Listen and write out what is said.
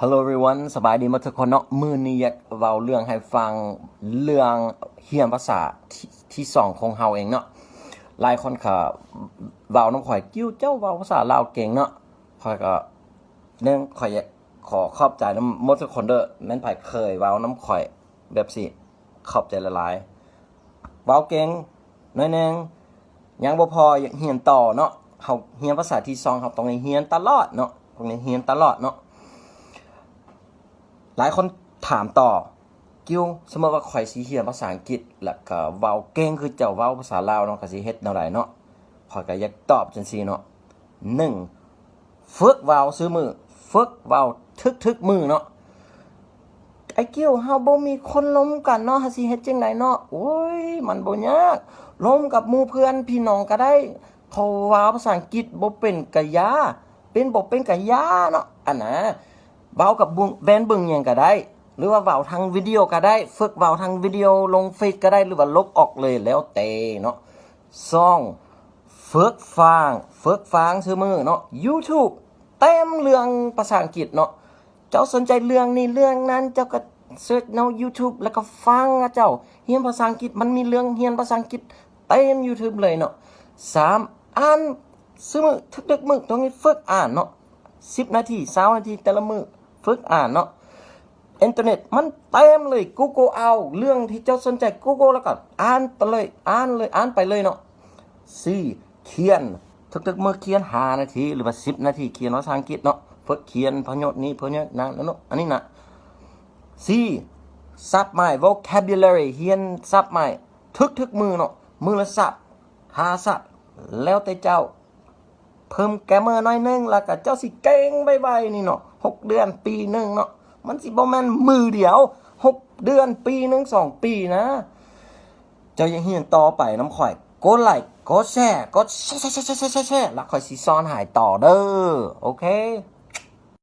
Hello everyone ສະບາຍດີໝົດທຸກຄົນເນາະ. ມື້ນີ້ຢາກເວົ້າເລື່ອງໃຫ້ຟັງ ເລື່ອງຮຽນພາສາທີ ທີສອງຂອງເຮົາເອງເນາະ. ຫຼາຍຄົນກໍເວົ້ານຳຂ້ອຍ ກິ້ວ ເຈົ້າເວົ້າພາສາລາວເກັ່ງເນາະ. ຂ້ອຍກໍ ໜຶ່ງ ຂ້ອຍຢາກຂໍຂອບໃຈນຳໝົດທຸກຄົນເດີ້ ແມ່ນໃຜເຄີຍເວົ້ານຳຂ້ອຍແບບຊີ້ ຂອບໃຈຫຼາຍໆ. ເວົ້າເກັ່ງໜ້ອຍໜຶ່ງ ຍັງບໍ່ພໍ ຢາກຮຽນຕໍ່ເນາະ. ເຮົາຮຽນພາສາທີສອງ ເຮົາຕ້ອງໄດ້ຮຽນຕະຫຼອດເນາະ ຕ້ອງໄດ້ຮຽນຕະຫຼອດເນາະ. ຫຼາຍຄົນຖາມຕໍ່ ກິ້ວ ສົມມຸດວ່າຂ້ອຍຊິຮຽນພາສາອັງກິດ ແລ້ວກໍເວົ້າເກັ່ງຄືເຈົ້າເວົ້າພາສາລາວເນາະ ກໍຊິເຮັດແນວໃດເນາະ? ຂ້ອຍກໍຢາກຕອບຈັ່ງຊີ້ເນາະ. ໜຶ່ງ ຝຶກເວົ້າຊຸມື້ ຝຶກເວົ້າທຸກໆມື້ເນາະ. ອ້າຍກິ້ວ ເຮົາບໍ່ມີຄົນລົມກັນເນາະ ເຮົາຊິເຮັດຈັ່ງໃດເນາະ? ໂອ້ຍ ມັນບໍ່ຍາກ ລົມກັບໝູ່ເພື່ອນພີ່ນ້ອງກໍໄດ້. ເຂົາເວົ້າພາສາອັງກິດບໍ່ເປັນກະຢ່າ ເປັນບໍ່ເປັນກະຢ່າເນາະ. ອັນນະ ເວົ້າກັບແຟນເບິ່ງຫຍັງກໍໄດ້ ຫຼືວ່າເວົ້າທາງວິດີໂອກໍໄດ້ ຝຶກເວົ້າທາງວິດີໂອລົງເຟສກໍໄດ້ ຫຼືວ່າລົບອອກເລີຍ ແລ້ວແຕ່ເນາະ. ສອງ ຝຶກຟັງ ຝຶກຟັງຊຸມື້ເນາະ. ຢູທູບເຕັມເລື່ອງພາສາອັງກິດເນາະ. ເຈົ້າສົນໃຈເລື່ອງນີ້ເລື່ອງນັ້ນ ເຈົ້າກໍເສີດເນາະ ຢູທູບ ແລ້ວກໍຟັງເຂົາເຈົ້າຮຽນພາສາອັງກິດ ມັນມີເລື່ອງຮຽນພາສາອັງກິດເຕັມຢູທູບເລີຍເນາະ. ສາມ ອ່ານຊຸມື້ ທຸກໆມື້ ຕ້ອງໄດ້ຝຶກອ່ານເນາະ ສິບນາທີ ຊາວນາທີ ແຕ່ລະມື້ ຝຶກອ່ານເນາະ. ອິນເຕີເນັດມັນເຕັມເລີຍ ກູໂກເອົາເລື່ອງທີ່ເຈົ້າສົນໃຈ ກູໂກ ແລ້ວກໍອ່ານໄປເລີຍ ອ່ານເລີຍ ອ່ານໄປເລີຍເນາະ. ສີ່ ຂຽນ ທຸກໆມື້ຂຽນຫ້ານາທີ ຫຼືວ່າສິບນາທີ ຂຽນພາສາອັງກິດເນາະ ຝຶກຂຽນພະໂຫຍດນີ້ ພະໂຫຍດນັ້ນເນາະ ອັນນີ້ນະ. ສີ່ ສັບໃໝ່ ໂວຄາບູລາຣີ ຮຽນສັບໃໝ່ທຸກໆມື້ເນາະ ມື້ລະສັບ ຫ້າສັບ ແລ້ວແຕ່ເຈົ້າ ເພີ່ມແກຣມເມີໜ້ອຍໜຶ່ງ ແລ້ວກໍເຈົ້າຊິເກັ່ງໄວໆນີ້ເນາະ. ຫົກເດືອນ ປີໜຶ່ງເນາະ ມັນຊິບໍ່ແມ່ນມື້ດຽວ ຫົກເດືອນ ປີໜຶ່ງ ສອງປີນະ. ເຈົ້າຢາກຮຽນຕໍ່ໄປນຳຂ້ອຍ ກົດໄລ ກົດແຊ ກົດແຊ ແຊ ແຊ ແຊ ແຊ ແລ້ວຂ້ອຍຊິສອນໃຫ້ຕໍ່ເດີ້ ໂອເຄ.